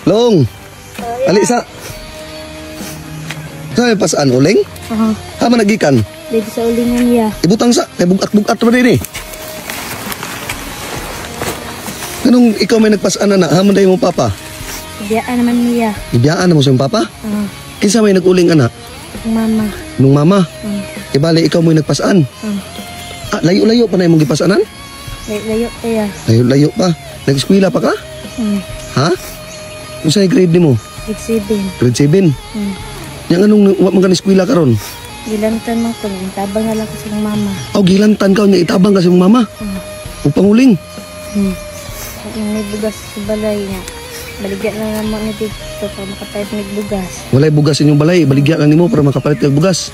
Long. Ali sa. Sa pasaan uling? Aha. Ha man nagikan. Dito sa ulingan niya. Ibutang sa kay bugat-bugat pa din eh. Anong ikaw may nagpasaan na ha man mo papa? Biyaan naman niya. Ibiyaan na mo sa iyong papa? Kinsa may naguling ana? Mama. Nung mama. Ibali ikaw mo'y nagpasaan. Ah, layo-layo pa na imong gipasanan? Layo kaya. Layo-layo pa. Nag-eskwela pa ka? Ha? Unsa grade nimo? Grade 7. Grade 7. Yang anong wa man ka eskwela karon? Gilantan man ko, tabang na lang ko sa mama. Aw, gilantan ka nya itabang ka sa imong mama. Ug panguling. May bugas sa balay niya. Baligya na naman ni dito para makapalit mig bugas. Walay bugas inyong balay, baligya lang nimo para makapalit kag bugas.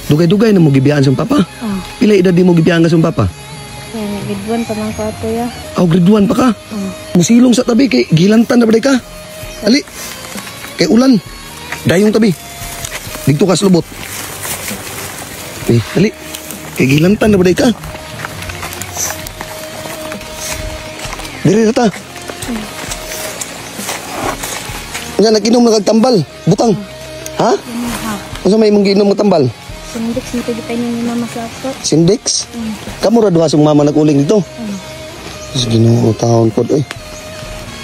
Dugay-dugay na mo gibiyaan sa papa. Pila edad di mo gibiyaan ka sa papa? Yan, grade 1 pa man ko ato ya. Aw, grade 1 pa ka. Musilong sa tabi kay gilantan na ba ka? Ali. Kay ulan. Dayong tabi. Didto ka sa lubot. Eh, ali. Kay gilantan na ba ka? Diri ra ta. Nya nag-inom na kag tambal, butang. Ha? Unsa may imong giinom nga tambal? Sindex nito gitay ni mama sa ato. Sindex? Kamo ra duha sa mama nag-uling dito. Sa Ginoo taon pod oy.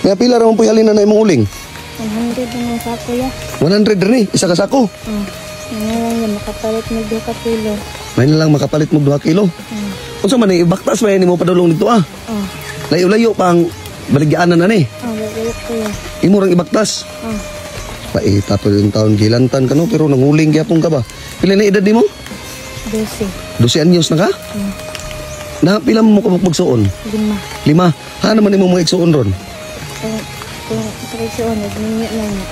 Nga pila ra man puy halin na imong uling? 100 na ang sako ya. 100 rin isa ka sako. Ngayon lang makapalit mig 2 ka kilo. May na lang makapalit mig 2 kilo. Unsa man ni ibaktas may nimo padulong dito ah. Layo-layo pa ang baligyaanan na ni. Layo ko ya. Imo rang ibaktas. Paita pa yung taon gilantan ka no, pero nanguling gyapon ka ba? Pila na edad nimo? 12. 12 anyos na ka? Na pila mo ka magsuon? 5. 5. Ha naman nimo mga igsuon ron? Kung isa kay suon, nagminyo na niya.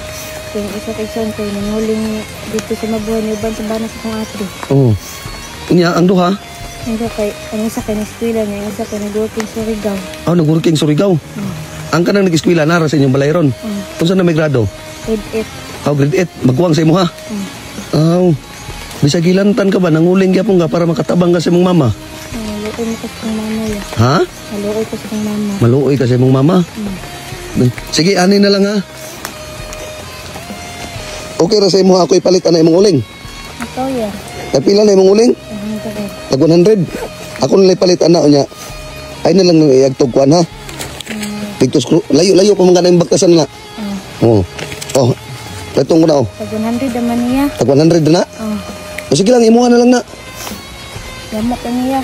Kung isa kay suon, kay nanguling dito sa mabuhay ni uban sa bana sa kong ate. Oo. Unya, ang duha? Ang duha kay, ang isa kay na-eskwela niya, ang isa kay nag-working Surigao. Oh, nag-working Surigao? Ang kanang nag-eskwela, nara sa inyong balay ron? Unsa na may grado? Grade 8. Oh, grade 8. Magkuwang sa imo ha? Aw. Bisag gilantan ka ba, nanguling gyapon ka para makatabang ka sa imong mama? Maluoy mo ka sa imong mama ya. Ha? Maluoy ka sa imong mama. Maluoy ka sa imong mama? Sige, ani na lang ha. Okay ra sa imo ako ipalit ana imong uling. Ikaw ya. Kapila na imong uling? 100. Tag 100. Ako na ipalit ana unya. Ay na lang iagtog kuan ha. Dito layo-layo pa man kanang baktasan na. Oh. Oh. Patong ko na oh. Tag 100 naman niya. Tag 100 na? Oh. O sige lang imuha na lang na. Gamot na niya.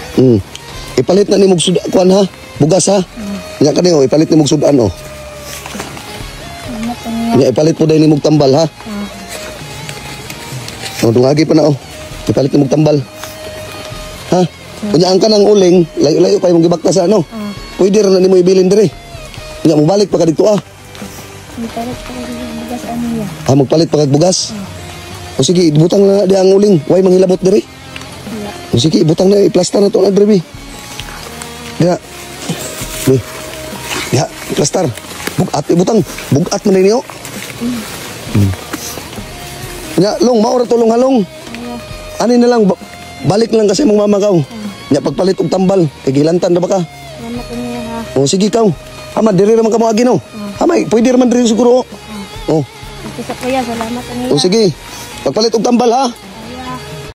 Ipalit na nimog sud kuan ha. Bugas ha. Nya kani oh, ipalit nimog sudan oh. Gamot na niya. Nya ipalit po dahil nimog tambal ha. Oh, dungagi pa na oh. Ipalit nimog tambal. Ha? Unya ang kanang uling, layo-layo pa imong gibakta sa ano. Pwede ra na nimo ibilin dire. Unya mobalik pa ka didto ah. Magpalit pa kag bugas ano niya. Ah, magpalit pa kag bugas. O sige, ibutang na di ang uling. Way manghilabot dire. O sige, ibutang na i-plaster na to na dire bi. Diha. Bi. Diha, i-plaster. Bugat ibutang. Bugat man ninyo. Nya, long mao ra tulong halong. Ani na lang balik lang kasi mong mama kaw. Nya pagpalit og tambal, kay gilantan na ba ka? Salamat niya ha. O sige kaw. Ama dire ra man ka mo agi no. Ama pwede ra man dire siguro. Oh. Sa kuya, salamat niya. O sige. Pagpalit og tambal ha.